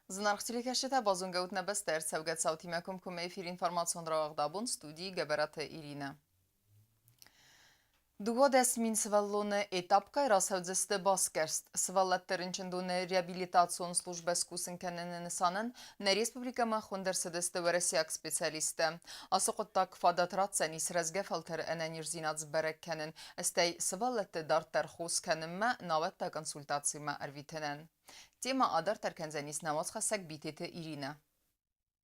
Зынаргъ телекӕсджытӕ, базонгӕ ут нӕ бӕстӕ ӕрцӕугӕ цаутимӕ комкоммӕ эфир информацион рауагъд абон студийы Гӕбӕраты Иринӕ. 12 000 сывӕллоны этапгай рацӕудзысты басгӕрст. Сывӕллӕтты рынчындоны реабилитацион службӕ скусын кӕныны нысанӕн нӕ республикӕмӕ хуынд ӕрцыдысты уӕрӕсейаг специалисттӕ. Ацы хъуыддаг фадат ратдзӕнис рӕзгӕ фӕлтӕры ӕнӕниздзинад сбӕрӕг кӕнын, стӕй сывӕллӕтты дарддӕр хос кӕнынмӕ, науӕд та консультацимӕ ӕрвитынӕн. Темӕ адарддӕр кӕндзӕнис нӕ уацхӕссӕг Битеты Иринӕ.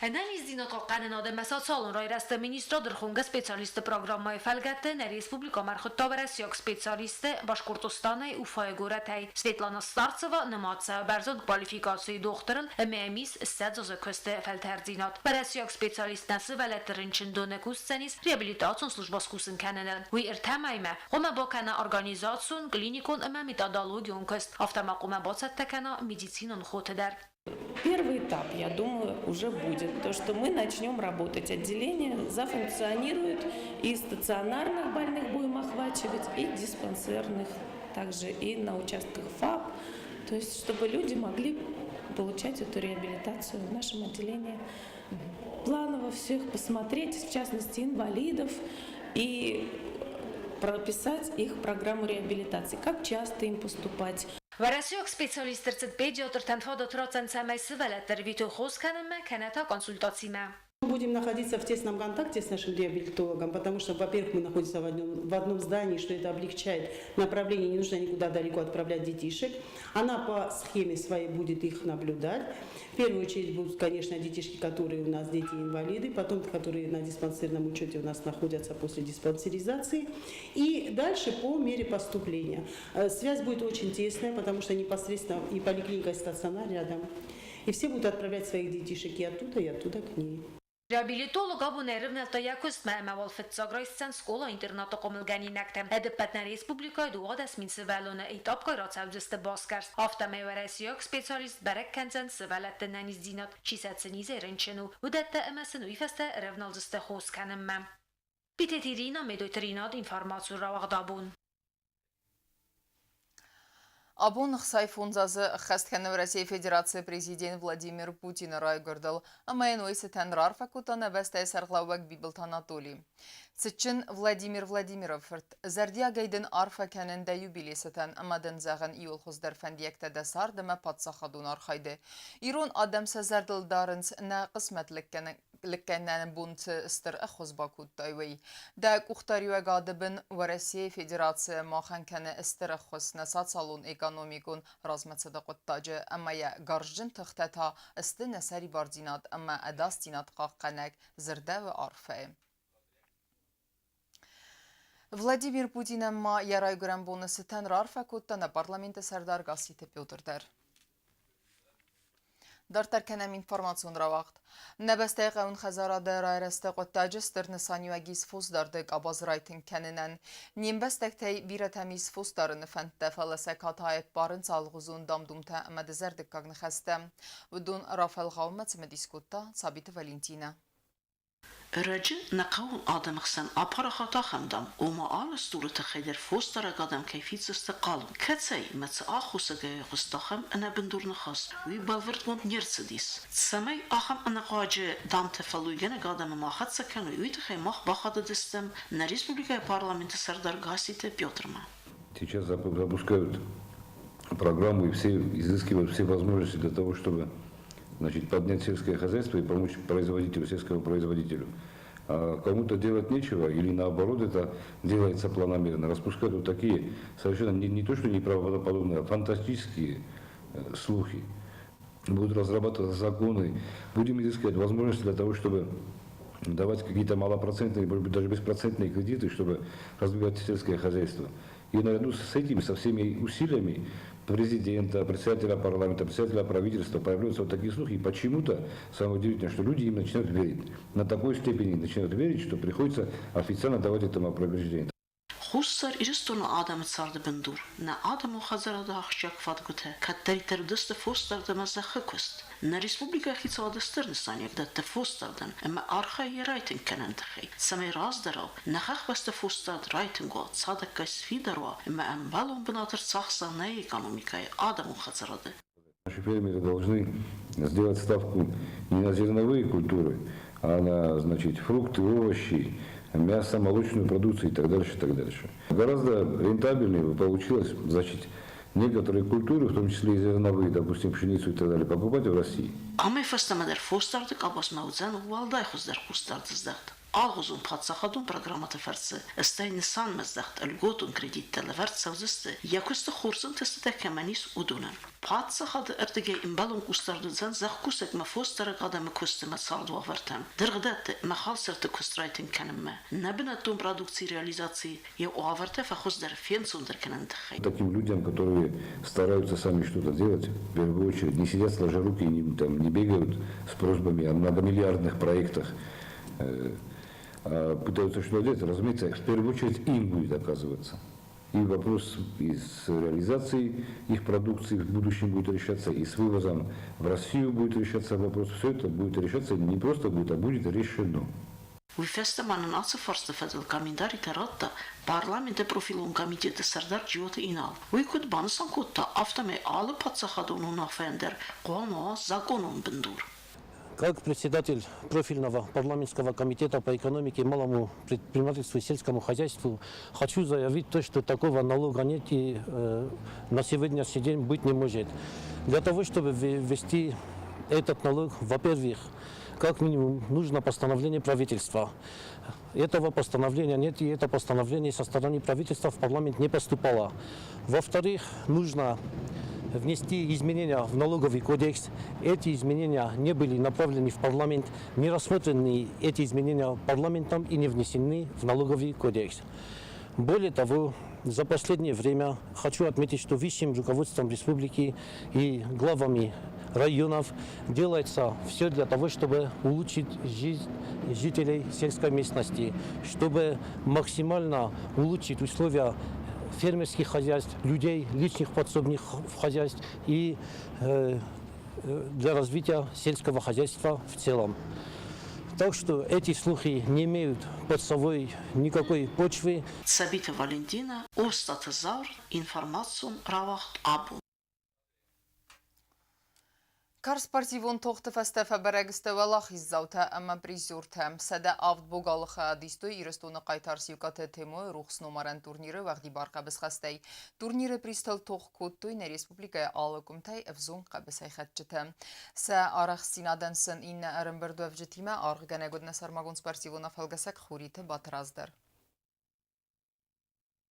Ӕнӕниздзинад хъахъхъӕнынад ӕмӕ социалон райрӕзты министрад ӕрхонгӕ специалистты программӕйы фӕлгӕтты нӕ республикӕмӕ ӕрхуыдта уӕрӕсейаг специалистты Башкортостанӕй Уфайы горӕтӕй. Светлана Старцева нымад цӕуы бӕрзонд квалификацийы дохтырыл ӕмӕ йӕм ис 20 азы куысты фӕлтӕрддзинад. Уӕрӕсейаг специалисттӕн сывӕллӕтты рынчындоны кусдзӕнис реабилитацион службӕ скусын кӕныныл. Уый ӕртӕ мӕймӕ хъуамӕ бакӕна организацион, клиникон ӕмӕ методологион куыст, афтӕ ма хъуамӕ бацӕттӕ кӕна медицинон хоты дӕр. Первый этап, я думаю, уже будет. То, что мы начнем работать. Отделение зафункционирует и стационарных больных будем охвачивать, и диспансерных, также и на участках ФАП. То есть, чтобы люди могли получать эту реабилитацию в нашем отделении. Планово всех посмотреть, в частности, инвалидов, и прописать их программу реабилитации, как часто им поступать. Уӕрӕсейаг специалистты рцыд педиатртӕн фадат ратдзӕн, цӕмӕй сывӕллӕтты ӕрвитой хос кӕнынмӕ кӕнӕ та консультацимӕ. Мы будем находиться в тесном контакте с нашим реабилитологом, потому что, во-первых, мы находимся в одном здании, что это облегчает направление, не нужно никуда далеко отправлять детишек. Она по схеме своей будет их наблюдать. В первую очередь будут, конечно, детишки, которые у нас дети-инвалиды, потом, которые на диспансерном учете у нас находятся после диспансеризации. И дальше по мере поступления. Связь будет очень тесная, потому что непосредственно и поликлиника, и стационар рядом. И все будут отправлять своих детишек и оттуда к ней. Реабилитолог абон ӕрывнӕлдта йӕ куыстмӕ ӕмӕ уал фыццаг райсдзӕн скъола-интернаты хъомылгӕнинӕгтӕ. Ӕдӕппӕт нӕ республикӕйы 12 000 сывӕллоны этапгай рацӕудзысты басгӕрст. Афтӕмӕй уӕрӕсейаг специалист бӕрӕг кӕндзӕн сывӕллӕтты ӕнӕниздзинад, чи сӕ цы низӕй рынчын у, уыдӕттӕ ӕмӕ сын уый фӕстӕ ӕрӕвналдзысты хос кӕнынмӕ. Битеты Ирина, Медойты Ринат, информацион рауагъд абон. Абон 65 азы ӕххӕст кӕны Уӕрӕсейы Федерацийы президент Владимир Путины райгуырдыл ӕмӕ йын уый цытӕн раарфӕ кодта нӕ бӕстӕйы сӕргълӕууӕг Бибылты Анатоли. Цытджын Владимир Владимиры фырт, зӕрдиагӕй дын арфӕ кӕнын дӕ юбилейы цытӕн ӕмӕ дын зӕгъын иууыл хуыздӕр фӕндиӕгтӕ дӕ цард ӕмӕ паддзахадон архайды. Ирон адӕм сӕ зӕрдыл дарынц нӕ хъысмӕт лыггӕнӕн бонты стыр ӕххуыс бакодтай, уый. Дӕ къухдариуӕгады бын Уӕрӕсейы Федерацийӕ махӕн кӕны стыр ӕххуыс нӕ социалон-экономикон размӕцыды хъуыддаджы ӕмӕ йӕ гарзджын тыхтӕ та сты нӕ сӕрибардзинад ӕмӕ ӕдасдзинад хъахъхъӕнӕг, дзырдӕуы арфӕйы. Владимир Путинӕн ма йӕ райгуырӕн боны цытӕн раарфӕ кодта нӕ парламенты сӕрдар Гасситы Петр дӕр. Дарддӕр кӕнӕм информацион рауагъд. Нӕ бӕстӕйы хъӕуын хӕдзарады райрӕзты хъуыддаджы стыр нысаниуӕг ис фосдарды къабаз райтынг кӕнынӕн. Не мбӕстӕгтӕй бирӕтӕм ис фосдарыны фӕндтӕ, фӕлӕ сӕ катайы ӕппарынц алыгъуызон дам-думтӕ ӕмӕ дызӕрдыггаг ныхӕстӕ. Уыдон рафӕлгъауынмӕ цымыдис кодта Цабиты Валентинӕ. Ӕрӕджы нӕ хъӕуы адӕмы хсӕн апарахат ахӕм дам, ома алы стуры тыххӕй дӕр фосдарӕг адӕм кӕй фиддзысты хъалон. Кӕцӕй ӕмӕ цы аххосагӕй айхъуыст ахӕм ӕнӕбындур ныхас, уый бӕлвырдгонд не рцыдис. Цӕмӕй ахӕм ӕнӕхъуаджы дамтӕ фӕллойгӕнӕг адӕмы ма хӕццӕ кӕной, уый тыххӕй мах бахатыдыстӕм нӕ республикӕйы парламенты сӕрдар Гасситы Петрмӕ. Сейчас запускают программу и все изыскивают все возможности для того, чтобы, значит, поднять сельское хозяйство и помочь производителю, сельскому производителю. А кому-то делать нечего или, наоборот, это делается планомерно. Распускают вот такие совершенно не то что неправдоподобные, а фантастические слухи. Будут разрабатываться законы, будем изыскивать возможности для того, чтобы давать какие-то малопроцентные, может быть, даже беспроцентные кредиты, чтобы развивать сельское хозяйство. И наряду с этим, со всеми усилиями президента, председателя парламента, председателя правительства появляются вот такие слухи. И почему-то, самое удивительное, что люди им начинают верить. На такой степени начинают верить, что приходится официально давать этому опровержение. Хуссар Ирыстоны адӕмы царды бындур, нӕ адӕмон хӕдзарады ахсджиаг фадгуытӕ кӕддӕриддӕр уыдысты фосдард ӕмӕ зӕххы куыст. Нӕ республикӕйы хицауады стыр нысаниуӕг дӕтты фосдардӕн ӕмӕ архайы йӕ райтынг кӕныны тыххӕй, цӕмӕй раздӕрау нӕ хӕхбӕсты фосдард райтынг уа, цадӕггай сфидар уа ӕмӕ ӕмбӕлон бынат ӕрцахса нӕ экономикӕйы, адӕмон хӕдзарады. Наши фермеры должны сделать ставку не на зерновые культуры, а на, значит, фрукты, овощи, мясо, молочную продукцию и так дальше, и так дальше. Гораздо рентабельнее получилось, значит, некоторые культуры, в том числе и зерновые, допустим, пшеницу и так далее, покупать в России. Амӕй фӕстӕмӕ дӕр фосдарды къабазмӕ уыдзӕн уӕлдай хуыздӕр хъусдард здӕхт. Алгъуызон паддзахадон программӕты фӕрцы, стӕй нысанмӕздӕхт льготон кредиттӕ лӕвӕрд цӕудзысты, йӕ куысты хорз ӕнтыстытӕ кӕмӕн ис, уыдонӕн. Паддзахады ӕрдыгӕй ӕмбӕлон хъусдард уыдзӕн зӕхкусӕгмӕ фосдарӕг адӕмы куысты ӕмӕ цардуавӕртӕм, дыргъдӕтты ӕмӕ халсарты куыст райтынг кӕнынмӕ, нӕ бынӕттон продукцийы реализаци йӕ уавӕртӕ фӕхуыздӕр, фенцондӕр кӕныны тыххӕй. Таким людям, которые стараются сами что-то делать, в первую очередь, не сидят сложа руки и не, там, не бегают с просьбами о многомиллиардных проектах, а пытаются что-то делать, разумеется, в первую очередь им будет оказываться. И вопрос и с реализацией их продукции в будущем будет решаться, и с вывозом в Россию будет решаться вопрос. Все это будет решаться не просто будет, а будет решено. Уый фӕстӕ ма нын ацы фарсты фӕдыл комментаритӕ радта Парламенты профилон комитеты сӕрдар Джиоты Инал. Уый куыд банысан кодта, афтӕмӕй алы паддзахадон уынаффӕйӕн дӕр хъуамӕ уа закъонон бындур. Как председатель профильного парламентского комитета по экономике, малому предпринимательству и сельскому хозяйству хочу заявить то, что такого налога нет и на сегодняшний день быть не может. Для того, чтобы ввести этот налог, во-первых, как минимум нужно постановление правительства. Этого постановления нет, и это постановление со стороны правительства в парламент не поступало. Во-вторых, нужно внести изменения в налоговый кодекс. Эти изменения не были направлены в парламент, не рассмотрены эти изменения парламентом и не внесены в налоговый кодекс. Более того, за последнее время хочу отметить, что высшим руководством республики и главами районов делается все для того, чтобы улучшить жизнь жителей сельской местности, чтобы максимально улучшить условия фермерских хозяйств, людей, личных подсобных хозяйств и для развития сельского хозяйства в целом. Так что эти слухи не имеют под собой никакой почвы. Цӕбиты Валентинӕ, Остъаты Зауыр, информацион рауагъд Абон. Карз спортивон тохты фӕстӕ фӕбӕрӕг сты уӕлахиздзаутӕ ӕмӕ призертӕ. 107 богалы хайад истой Ирыстоны хъайтар Сиукъаты Темойы рухс номарӕн турниры уӕгъдибар хъӕбысхӕстӕй. Турниры призтыл тох кодтой нӕ республикӕйы алы къуымтӕй ӕвзонг хъӕбысӕйхӕцджытӕ. Сӕ арӕхстдзинадӕн сын иннӕ ӕрӕмбырдуӕвджытимӕ аргъгӕнӕг уыд нӕ сӕрмагонд спортивон афӕлгӕсӕг Хуриты Батрадз дӕр.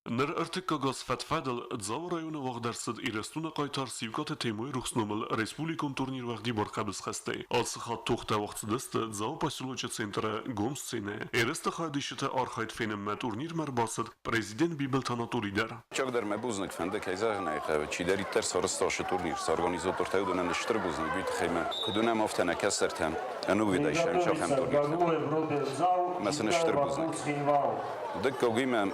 Ныр ӕртыккаг аз фӕд-фӕдыл Дзауы районы уагъд ӕрцыд Ирыстоны хъайтар Сиукъаты Темойы рухс номыл республикон турнир уӕгъдибар хъӕбысхӕстӕй. Ацы хатт тохтӕ уагъд цыдысты Дзауы поселочы центры гом сценӕйы. Ерысты хайадисджыты архайд фенынмӕ турнирмӕ ӕрбацыд президент Бибылты Анатоли дӕр. Чагдӕр мӕ бузныг фӕнды, кӕй зӕгъын ӕй хъӕуы, чидӕриддӕр сарӕзта ацы турнир, цы организатортӕ уыдонӕн стыр бузныг уый тыххӕй мӕ куыд уынӕм, афтӕ нӕ кӕстӕртӕ ӕнувыдӕй сӕм ахӕм турниртӕ. Ӕмӕ сын стыр бузныг. Дыккаг уыимӕ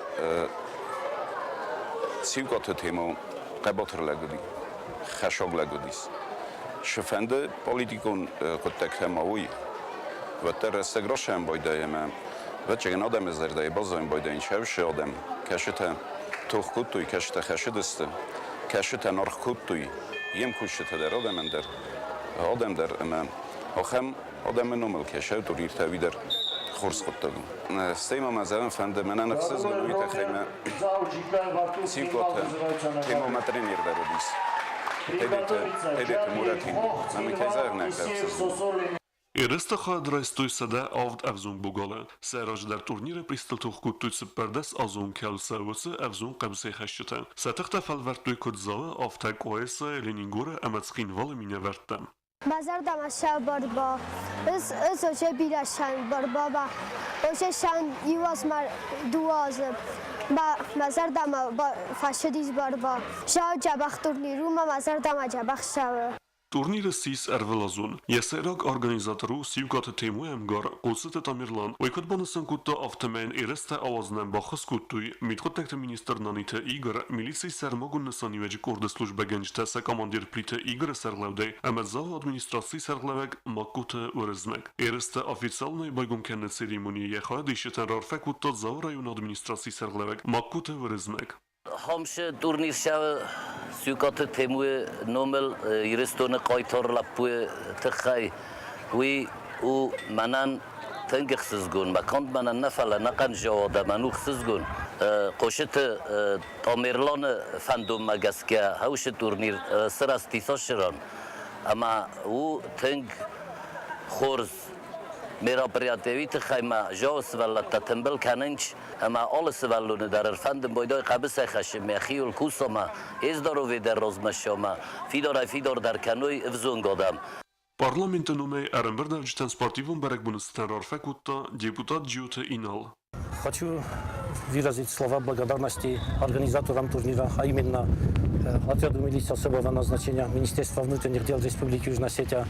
Сиукъаты Темо хъӕбатыр лӕг уыди, хӕсаг лӕг уыдис. Цы политикон хъуыддӕгтӕ ма уый, уӕддӕр рӕстӕг расайын байдайы ӕмӕ ӕвӕццӕгӕн адӕмы зӕрдӕйы баззайын байдайын сӕвсы адӕм, кӕсытӕ тох кодтой, кӕсытӕ хӕсыдысты, кӕсытӕ аргъ кодтой йе мкусджытӕ дӕр, адӕмӕн дӕр, адӕм дӕр ӕмӕ ахӕм адӕмы номыл кӕсӕг турниртӕ уый дӕр хорз хъуыддаг у. Стӕй ма мӕ зӕгъын фӕнды, мӕнӕн ӕхсызгон уый тыххӕй мӕ Сиукъаты Темо мӕ тренер дӕр уыдис. Тедеты Мурӕтимӕ. Ӕмӕ кӕй зӕгъын ӕй хъӕуы ӕхсызгон. Ерысты хайад райстой 107 ӕвзонг богалы. Сӕ раздӕр турниры призтыл тох кодтой 14 азон кӕлсӕ уыцы ӕвзонг хъӕбысӕйхӕцджытӕ. Сӕ тыхтӕ фӕлвӕрдтой куыд Дзауы, афтӕ Къуайсайы, Ленингоры ӕмӕ Цхинвалы минӕвӕрттӕ. Мӕ зӕрдӕмӕ сӕвӕрба, ӕз оже бирӕ сӕнвӕрба ба, оже сӕн иу азмӕ дыууӕ азы мӕ зӕрдӕмӕ фӕцыдис бӕрба. Сау дзӕбӕх турнир у, мӕ зӕрдӕмӕ дзӕбӕх цӕуы. Турнир ссис ӕрвылазон. Йӕ сӕйраг организатор у Сиукъаты Темуйы ӕмгар Хъоцыты Тамерлан. Уый куыд банысан кодта, афтӕмӕй йын ерыстӕ ауадзынӕн баххуыс кодтой мидхъуыддӕгты министр Наниты Игорь, милицийы сӕрмагонд нысаниуӕджы къорды службӕгӕнджытӕ сӕ командир Плиты Игоры сӕргълӕудӕй ӕмӕ Дзауы администрацийы сӕргълӕууӕг Магкоты Уырызмӕг. Ерыстӕ официалонӕй байгом кӕныны церемонийы йӕ хайадисджытӕн раарфӕ кодта Дзауы районы администрацийы сӕргълӕууӕг Магкоты Уырызмӕг. Хомсы турнир цӕуы Сиукъаты Темуйы номыл Ирыстоны хъайтар лӕппуйы тыххӕй. Уый у мӕнӕн тынг ӕхсызгон. Мӕ канд мӕнӕн нӕ, фӕлӕ ӕнӕхъӕн адӕмӕн у ӕхсызгон. Хъошыты Тамерланы фӕндонмӕ гӕсгӕ хӕусы турнир сырӕзти Сосыран ӕмӕ у тынг хорз мероприятие. Уый тыххӕй ма зӕгъы сывӕллӕттӕ тымбыл кӕнынц ӕмӕ алы сывӕллоны дӕр ӕрфӕндын байдайы хъӕбысӕй хӕссын, мӕхиуыл кусома, йе здоровье дӕр размӕ ссӕума, фидарӕй-фидардӕр кӕной ӕвзонг адӕм. Парламенты номӕй ӕрӕмбырдуӕвджытӕн спортивон бӕрӕгбоны цытӕн раарфӕ кодта депутат Джиоты Инал. Хочу выразить слова благодарности организаторам турнира, а именно отряду милиции особого назначения Министерства внутренних дел Республики Южная Осетия,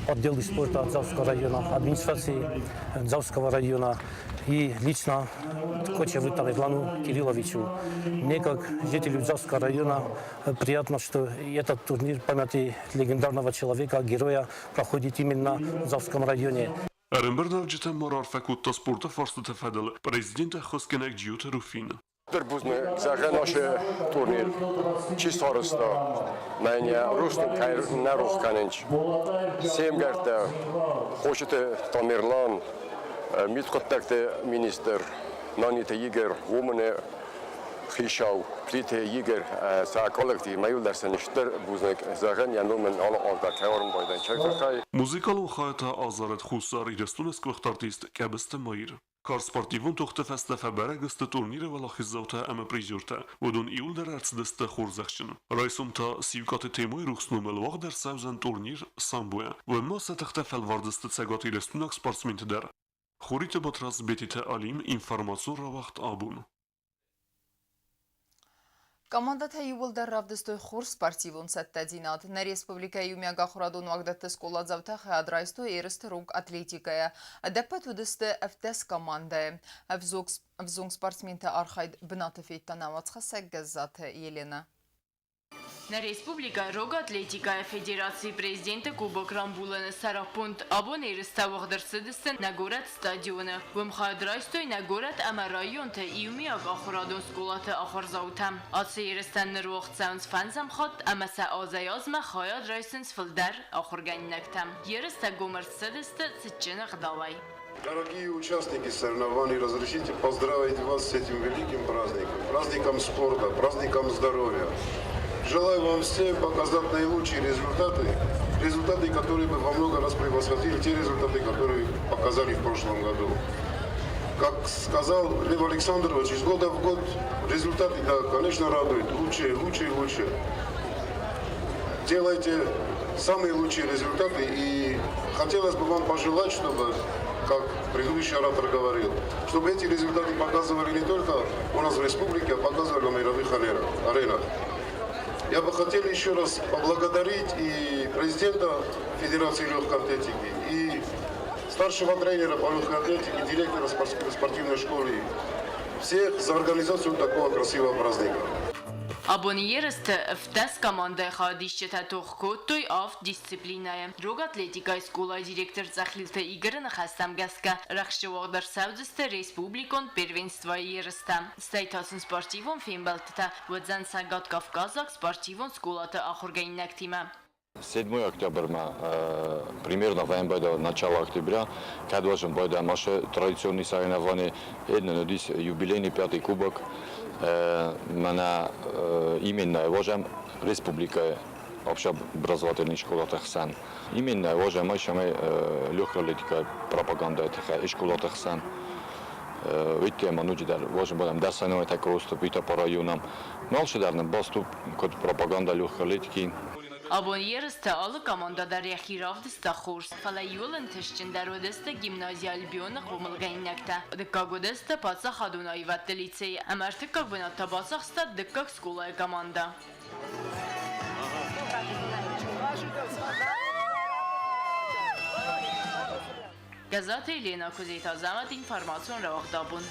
отделу спорта Дзауского района, администрации Дзауского района и лично Кочеву Тамерлану Кирилловичу. Мне, как жителю Дзауского района, приятно, что этот турнир памяти легендарного человека, героя, проходит именно в Дзауском районе. Ӕрӕмбырдуӕвджытӕн ма раарфӕ кодта спорты фарстыты фӕдыл президенты ӕххуысгӕнӕг Джиоты Руфин. Стыр бузныг зӕгъӕн ацы турнир чи сарӕзта, мӕнӕ Рустем кӕй нӕ рох кӕнынц. Се мгӕрттӕ Хъошыты Тамерлан, мидхъуыддӕгты министр Наниты Игорь, уымыны хицау Плиты Игорь сӕ коллектив мӕ иуылдӕр сын стыр бузныг зӕгъын, йӕ ном ын алы аз дӕр кӕй арын байдайын тыххӕй. Музыкалон хайы та азарыд Хуссар Ирыстоны сгуыхт артист Къӕбысты Маир. Карз спортивон тохты фӕстӕ фӕбӕрӕг сты турниры уӕлахиздзаутӕ ӕмӕ призертӕ. Уыдон иуылдӕр ӕрцыдысты хорзӕхджын. Райсом та Сиукъаты Темойы рухс номыл уагъд ӕрцӕудзӕн турнир самбойӕ. Уым ма сӕ тыхтӕ фӕлвардзысты цӕгатирыстойнаг спортсменты дӕр. Хуриты Батрадз, Бетиты Алим, информацион рауагъд абон. Командӕтӕ иууылдӕр равдыстой хорз спортивон цӕттӕдзинад. Нӕ республикӕйы иумиагахуырадон уагдӕтты скъоладзаутӕ хайад райстой ерысты рог атлетикӕйӕ. Ӕдӕппӕт уыдысты 17 командӕйы. Ӕвзонг спортсменты архайд бынаты федта нӕ уацхӕссӕг Гӕззаты Еленӕ. Нӕ республикӕ Рог атлетикӕйы федерацийы президенты кубок рамбулыны сӕраппонд абон ерыстӕ уагъд ӕрцыдысты нӕ горӕт стадионы. Уым хайад райстой нӕ горӕт ӕмӕ районты иумиаг ахуырадон скъолаты ахуырдзаутӕ. Ацы ерыстӕн ныр уагъд цӕуынц фӕндзӕм хатт ӕмӕ сӕ азӕй-азмӕ хайад райсынц фылдӕр ахуыргӕнинӕгтӕ. Ерыстӕ гом ӕрцыдысты цытджын ӕгъдауӕй. Дорогие участники соревнований, разрешите поздравить вас с этим великим праздником, праздником спорта, праздником здоровья. Желаю вам всем показать наилучшие результаты, результаты, которые бы во много раз превосходили те результаты, которые показали в прошлом году. Как сказал Лев Александрович, из года в год результаты, да, конечно, радуют. Лучше, лучше и лучше. Делайте самые лучшие результаты. И хотелось бы вам пожелать, чтобы, как предыдущий оратор говорил, чтобы эти результаты показывали не только у нас в республике, а показывали на мировых аренах. Я бы хотел еще раз поблагодарить и президента Федерации легкой атлетики, и старшего тренера по легкой атлетике, директора спортивной школы, всех за организацию такого красивого праздника. Абоны ерысты 17 командӕйы хайадисджытӕ тох кодтой авд дисциплинӕйы. Рог атлетикӕйы скъолайы директор Цъӕхилты Игоры ныхӕстӕм гӕсгӕ, рӕхджы уагъд ӕрцӕудзысты республикон первенствойы ерыстӕ. Стӕй та сын спортивон фембӕлдтытӕ уыдзӕн Цӕгат-Кавказаг спортивон скъолаты ахуыргӕнинӕгтимӕ. 7 октябрьмӕ, примерно в начало октября, кӕд байда наше традиционный соревнование, это юбилейный пятый кубок, мӕнӕ именно уважаем республика общеобразовательный школаты хсӕн. Именно уважаем айшамай легкая атлетика пропаганда школаты хсӕн. Видите, ма нуджидӕр важен будем дӕсӕнӕй такого пита по районам. Налшидар баступ код пропаганда легкой атлетики. Абон ерысты алы командӕ дӕр йӕхи равдыста хорз, фӕлӕ иууыл ӕнтыстджындӕр уыдысты гимнази Альбионы хъомылгӕнинӕгтӕ. Дыккаг уыдысты паддзахадон аивӕдты лицейы ӕмӕ ӕртыккаг бынат та бацахста дыккаг скъолайы командӕ. Гӕззаты Еленӕ, Куыдзеты Азӕмӕт, информацион рауагъд абон.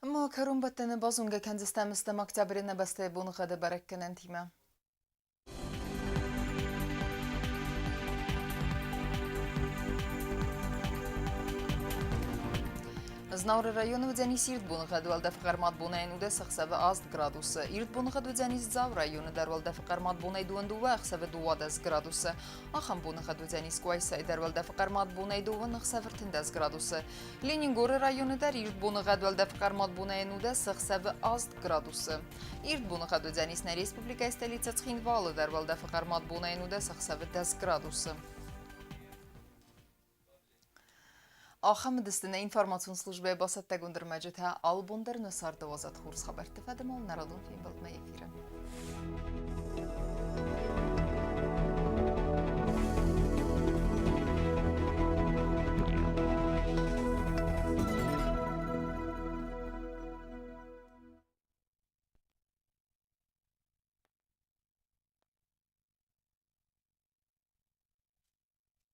Ма кӕронбӕттӕны базонгӕ кӕндзыстӕм стӕм октябры нӕ бӕстӕйы боныгъӕды бӕрӕггӕнӕнтимӕ. Знауыры районы уыдзӕнис ирд боныгъӕд, уӕлдӕфы хъӕрмад бонӕй 11, ӕхсӕвы 8 градусы. Ирд боныгъӕд уыдзӕнис Дзауы районы дӕр, уӕлдӕфы хъӕрмад бонӕй 22, ӕхсӕвы 12 градусы. Ахӕм боныгъӕд уыдзӕнис Къуайсайы дӕр, уӕлдӕфы хъӕрмад бонӕй 2, ӕхсӕвы 13 градусы. Ленингоры районы дӕр ирд боныгъӕд, уӕлдӕфы хъӕрмад бонӕй 11, ӕхсӕвы 8 градусы. Ирд боныгъӕд уыдзӕнис нӕ республикӕйы столицӕ Цхинвалы дӕр, уӕлдӕфы хъӕрмад бонӕй 11, ӕхсӕвы 10 градусы. Ахӕм уыдысты нӕ информацион службӕйы бацӕттӕгонд ӕрмӕджытӕ. Алы бон дӕр нӕ царды уадзӕд хорз хабӕртты фӕдыл нӕ радон фембӕлдмӕ эфиры.